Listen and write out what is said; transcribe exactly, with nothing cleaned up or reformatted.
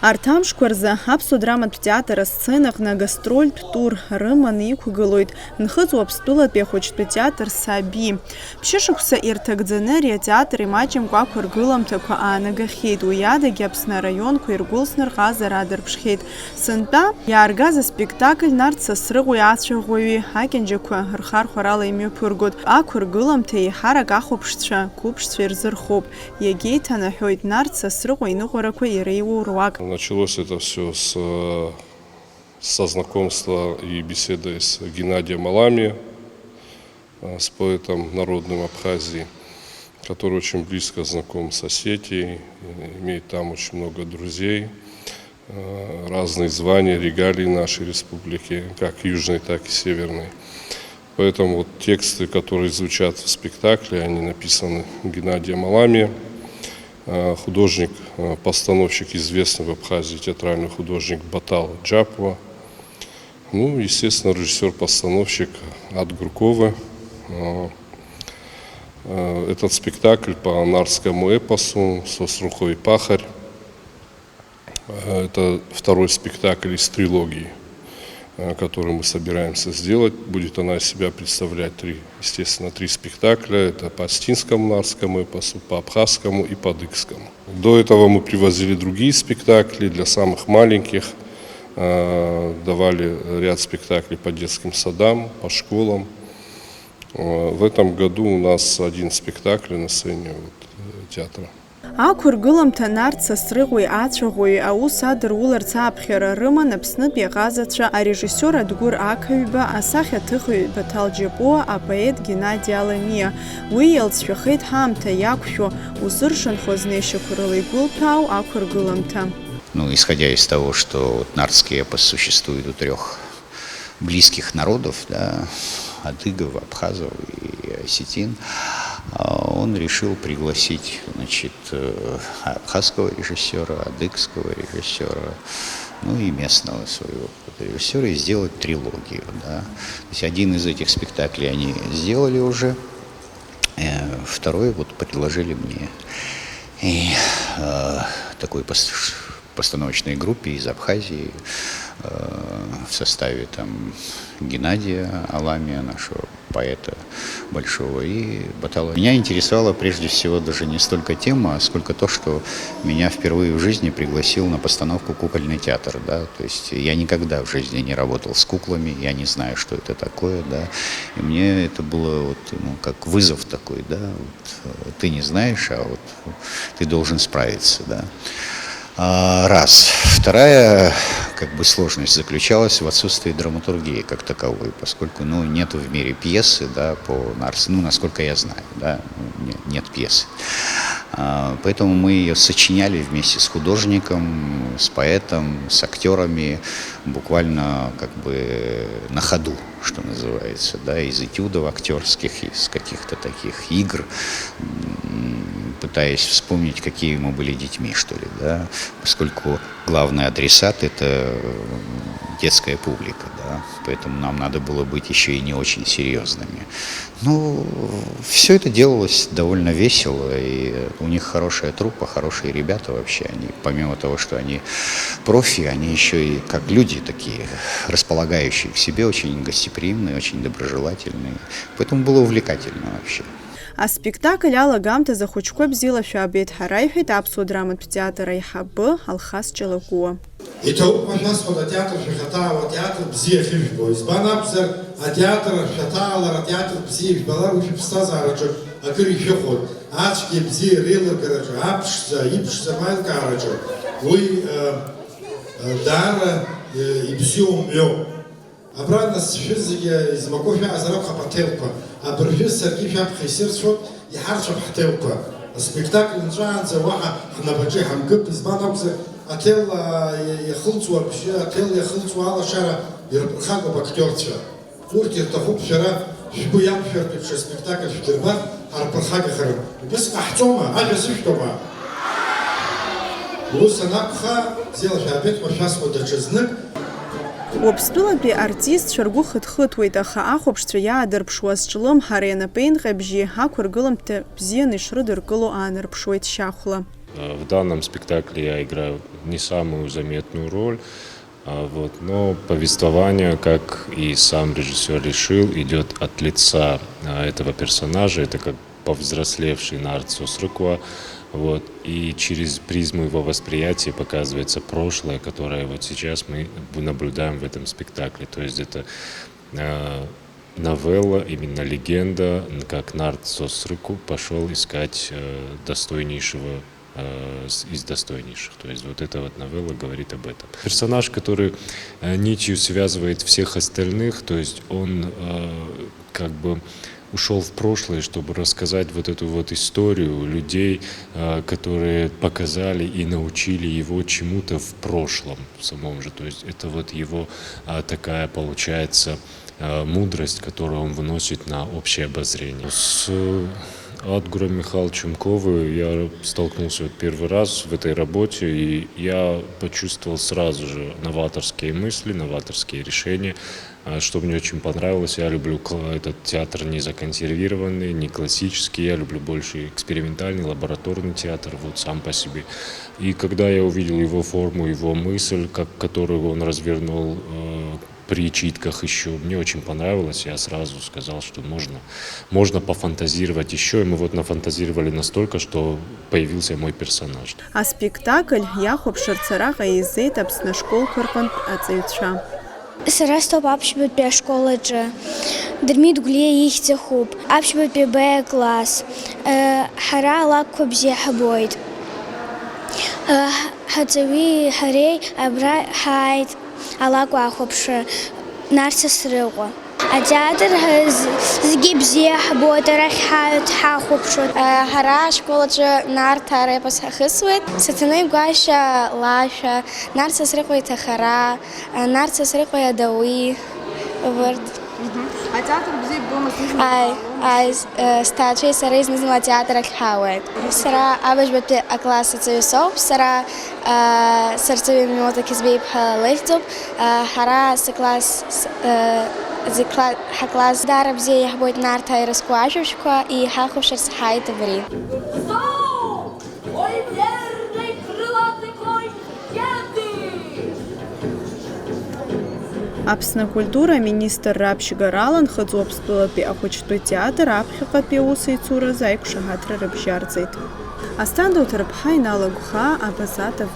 Арҭ амшқәа рзы Аԥсуа драматә театр асценаҟны агастрольтә тур рыманы иқәгылоит Нхыҵ Уаԥстәылатәи ахәыҷтәы театр Саби. Ԥшьышықәса ирҭагӡаны ари атеатр имаҷымкәа ақәыргыламҭақәа аанагахьеит, уи адагьы Аԥсны араионқәа иргәылсны рҟазара аадырԥшхьеит. Сынтәа иааргаз аспектакль Нарҭ Сасрыҟәеи ацәаӷәаҩи акьанџьақәа рхархәарала имҩаԥыргоит. Ақәыргыламҭа еиҳарак ахәаԥшцәа, қәыԥшцәа ирзырхоуп. Иагьеиҭанаҳәоит Нарҭ Сасрыҟәа иныҟәарақәа иреиуоу руак. Началось это всё с, э, со знакомства и беседы с Геннадием Алами, э, с поэтом народным Абхазии, который очень близко знаком с Осетией, э, имеет там очень много друзей, э, разные звания, регалии нашей республики, как южной, так и северной. Поэтому вот тексты, которые звучат в спектакле, они написаны Геннадием Алами. Э, художник, э, постановщик, известный в Абхазии театральный художник Батал Джапуа. Ну, естественно, режиссёр-постановщик Ад Гуркова. Э, э, этот спектакль по нартскому эпосу «Сосрухой пахарь». Э, это второй спектакль из трилогии, э, который мы собираемся сделать. Будет она из себя представлять три, естественно, три спектакля. Это по осетинскому нартскому эпосу, по абхазскому и по адыгскому. До этого мы привозили другие спектакли для самых маленьких, э, давали ряд спектаклей по детским садам, по школам. Э, в этом году у нас один спектакль на сцене вот, э, театра. Ақәыргыламҭа Нарҭ Сасрыҟәеи ацәаӷәаҩи аус адыруларц аԥхьара рыман Аԥснытәи аҟазацәа арежиссиор Адгәыр Ақаҩба, асахьаҭыхҩы Баҭал Џьапуа, апоет Геннади Аламиа. Уи иалҵшәахеит ҳаамҭа иақәшәо, узыршанхо азнеишьақәа рыла игәылҭәаау ақәыргыламҭа. Ну, исходя из того, что вот нартский эпос существует у трёх близких народов, да, адыгов, абхазов и осетин, а, он решил пригласить, значит, э, абхазского режиссёра, адыгского режиссёра, ну и местного своего какого-то режиссёра и сделать трилогию, да. То есть один из этих спектаклей они сделали уже, э, второй вот предложили мне. И, э, такой пос-, постановочной группе из Абхазии, э, в составе там Геннадия Аламия, нашего поэта большого, и Баталова. Меня интересовала прежде всего даже не столько тема, сколько то, что меня впервые в жизни пригласил на постановку кукольный театр, да, то есть я никогда в жизни не работал с куклами, я не знаю, что это такое, да, и мне это было вот, ну, как вызов такой, да, вот, э, ты не знаешь, а вот ты должен справиться, да. А, раз. Вторая, как бы, сложность заключалась в отсутствии драматургии как таковой, поскольку, ну, нету в мире пьесы, да, по Нарс-, ну, насколько я знаю, да, ну, не-, нет пьесы. А, поэтому мы её сочиняли вместе с художником, с поэтом, с актёрами, буквально, как бы, на ходу, что называется, да, из этюдов актёрских, из каких-то таких игр, м, пытаясь вспомнить, какие мы были детьми, что ли, да, поскольку главный адресат — это, м, детская публика, да, поэтому нам надо было быть ещё и не очень серьёзными. Ну, всё это делалось довольно весело, и у них хорошая труппа, хорошие ребята вообще. Они, помимо того, что они профи, они ещё и как люди такие, располагающие к себе, очень гостеприимные, очень доброжелательные. Поэтому было увлекательно вообще. Аспектакль алагамҭазы ахәыҷқәа бзиала шәаабеит ҳәа раиҳәеит Аԥсуа драматә театр аиҳабы Алхас Ҷалакәуа. Иҭабуп ҳәа шәасҳәоит атеатр шәахьаҭаауа, атеатр бзиа ахьыжәбо. Избан акәзар, атеатр шәаҭаалар, атеатр бзиа ижәбалар, уи шәыԥсҭазаараҿы акыр ишәыхәоит. Ацәгьеи абзиеи реилыргараҿы, аԥшӡа, иԥшӡам аилкаараҿы уи, э, э, даара, э, ибзиоу мҩоуп. Абра нас шәызегьы измаку шәаазар акәхап аҭелқәа. Абыржәы саргьы шәаԥхьа исырцәоит, иҳарцәап ҳҭелқәа. Аспектакль нҵәаанӡа уаҳа ҳнапаҿы иҳамгып, избан акәзар, аҭел, аа, иа-, иахылҵуа абжьы, аҭел иахылҵуа алашара ирԥырхагоуп актиорцәа. Урҭ ирҭахуп шәара шәгәы иақәшәартә еиԥш аспектакль шәдырбар, ҳарԥырхагахарым. Убыс ҟаҳҵома? Ажәа сышәҭома? Ус анакәха, бзиала шәаабеит ҳәа шәасҳәоит даҽазнык. Уаԥстәылатәи артистцәа ргәы хыҭхыҭуеит, аха ахәаԥшцәа иаадырԥшуа азҿлымҳареи анапеинҟьабжьи ақәыргыламҭа бзианы ишрыдыркыло аанарԥшуеит шьахәла. Э, В данном спектакле я играю не самую заметную роль, а, вот, но повествование, как и сам режиссер решил, идет от лица, а, этого персонажа. Это как повзрослевший Нарт Сосрыкуа. Вот, и через призму его восприятия показывается прошлое, которое вот сейчас мы наблюдаем в этом спектакле. То есть это, э, новелла, именно легенда, как Нарт Сосрыку пошел искать, э, достойнейшего, э, с- из достойнейших. То есть вот эта вот новелла говорит об этом. Персонаж, который, э, нитью связывает всех остальных, то есть он, э, как бы ушел в прошлое, чтобы рассказать вот эту вот историю людей, э, которые показали и научили его чему-то в прошлом самом же. То есть это вот его, а, такая получается, э, мудрость, которую он выносит на общее обозрение. С Адгуром Михайловичем Ковы я столкнулся вот первый раз в этой работе, и я почувствовал сразу же новаторские мысли, новаторские решения. А, что мне очень понравилось, я люблю кла- этот театр не законсервированный, не классический, я люблю больше экспериментальный, лабораторный театр, вот сам по себе. И когда я увидел его форму, его мысль, как, которую он развернул, э, при читках еще, мне очень понравилось, я сразу сказал, что можно, можно пофантазировать еще, и мы вот нафантазировали настолько, что появился мой персонаж. Аспектакль иахәаԥшырц араҟа еизеит Аԥсны ашколқәа рҟынтә аҵаҩцәа. Сара стәоуп аԥшьбатәи ашкол аҿы. Дырмит Гәлиа ихьӡ ахуп. Аԥшьбатәи Б класс. Э, ҳара алакәқәа бзиа ҳабоит. Э, ҳ- ҳаҵаҩи ҳареи абра ҳааит алакә ахәаԥшра, Нарҭ Сасрыҟәа. Атеатр ҳа-, з- зегьы бзиа ҳбоит, арахь ҳааит, ҳахәаԥшуеит. Э, ҳара ашкол аҿы Нарҭаа репос ҳахысуеит. Саҭанеи Гәашьа лашәа, Нарҭ Сасрыҟәа иҭахара, Нарҭ Сасрыҟәа иадауи, убарҭ. Атеатр бзиа иббома, зны-зынла Ааи, иббаауама? Ааи, с-, э, сҭаацәеи сареи зны-зынла атеатр ахь ҳаауеит. Сара абыжьбатәи акласс аҵаҩы соуп, сара, э, Сарҵаҩы Миота Қьызбеиԥҳа лыхьӡуп, э, ҳара сыкласс, с-, э, зықла-, ҳакласс даара бзиа иаҳбоит Нарҭаа ирызку ажәабжьқәа, иҳахәаԥшырц ҳааит абри. Ой, верный крылатый конь, еды! Аԥсны акультура аминистрра аԥшьгарала Нхыҵ Уаԥстәылатәи ахәыҷтәы театр аԥхьаҟатәи аусеицуразы аиқәшаҳаҭра рыбжьарҵеит. Асҭанда Уҭарԥҳа, Инал Агәхаа, Абаза Т В.